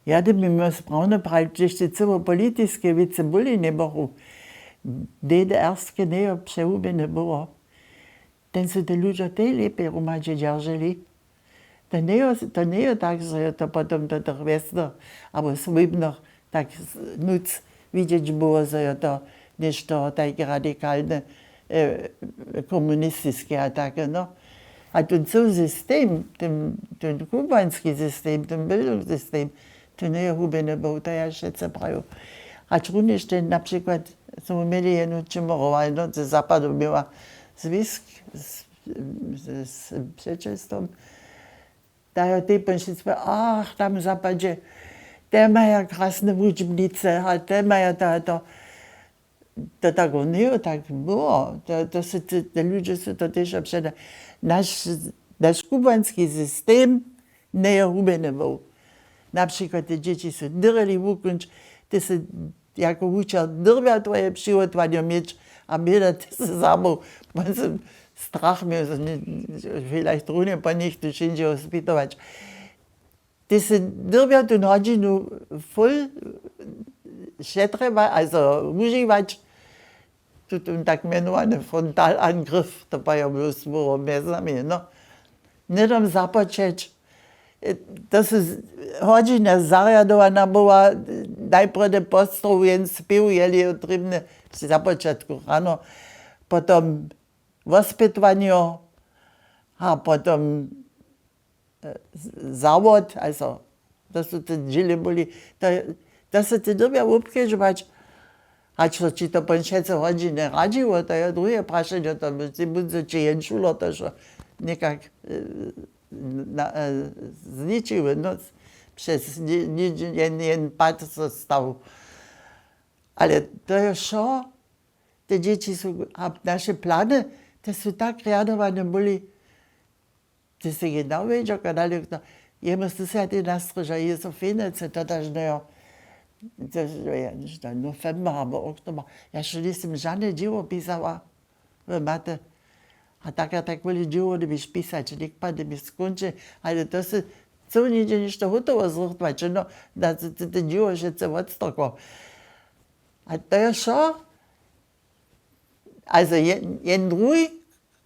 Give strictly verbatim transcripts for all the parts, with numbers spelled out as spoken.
Ja, ty by měł sprawno prajić, hdźež ty cyło politiske wěcy bóli njebychu. D D R-ske njejo přehubjene było. Ten su te ludźo tej lěpje hromadźe dźerželi. To njejo, to njejo tak, zo jo to potom do tych wjesnych abo swójbnych tak z- nóc widźeć było, zo jo to něšto tajke radikalne, e, komunistiske a take, no. A ten cyły system, ten, ten kubanski system, ten bildungssystem, ten njejo hubjeny był, to ja wšetce prajił. Hač runjež ten na přikład, smy měli jednu čimorowa, no, ze zapadu měła zwisk z, z, z přećelstwom, da jo tej pon wšitc, ach, tam w zapadźe, te maja krasne wučbnice, a te maja to, to, to tak njejo tak było. To, to su te, te ludźe su to tež předali. Naš, naš kubanski system njejo hubjeny był. Na přikład te dźěći su dyrbjeli wukónč, ty su jako wučer dyrbjał twoje přihotowanje měć a měda ty su zabył. Wón su strach měł, zo nje- vielleicht runje po nich tu přińdźeho spitować. Ty sy dyrbjał tu hodźinu ful šetrjewać, also wužiwać, tutón tak mjenowany frontalangriff, to pa jo był słowo mjez nami, no. Hnydom započeć, to su z- hodźina zarjadowana była, najprjedy postrow, jen spěw, jeli jo trěbne, při započatku rano, potom wospytowanjo, a potom zawod, also, to su te dźěle byli, to, to su ty dyrbjał wobkedźować, hač so ći to pon wšetcy hodźiny radźiło, to je druhe prašenje, to by ty budźe ći jen šulo to, što někak, e, na, e, zničiły, no, přez ni- ni- jen, jen pad so stał. Ale to je wšo, te dźěći su, a naše plany, te su tak rjadowane byli, ty sy genau wědźał, kadali, jemu su swjatej nastrěža, je so fejne, co to daž, no jo. To je, no, nowember abo oktober, ja še nisem žane dźěło pisała, wy máte. A tak ja tak woli dźěło, hdybiš pisać, něk pa, hdybiš skónčil, ale to sy, co něhdźe něšto hotowo zrychtować, no, da ty, ty, ty dźěło wšetce wotstroko. A to je wšo? Also je- jen druhi,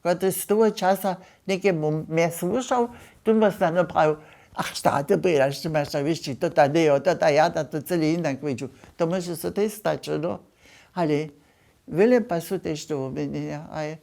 kotryž z toho časa někemu mje słušał, tón by snano prajił, ach, šta ty prědaš, ty maš tak wěsći, to ta njejo, to ta ja, ta to cyle jinak widźu. To móže so tež stać, no. Ale wjele pa su tež toho měnjenja, haj.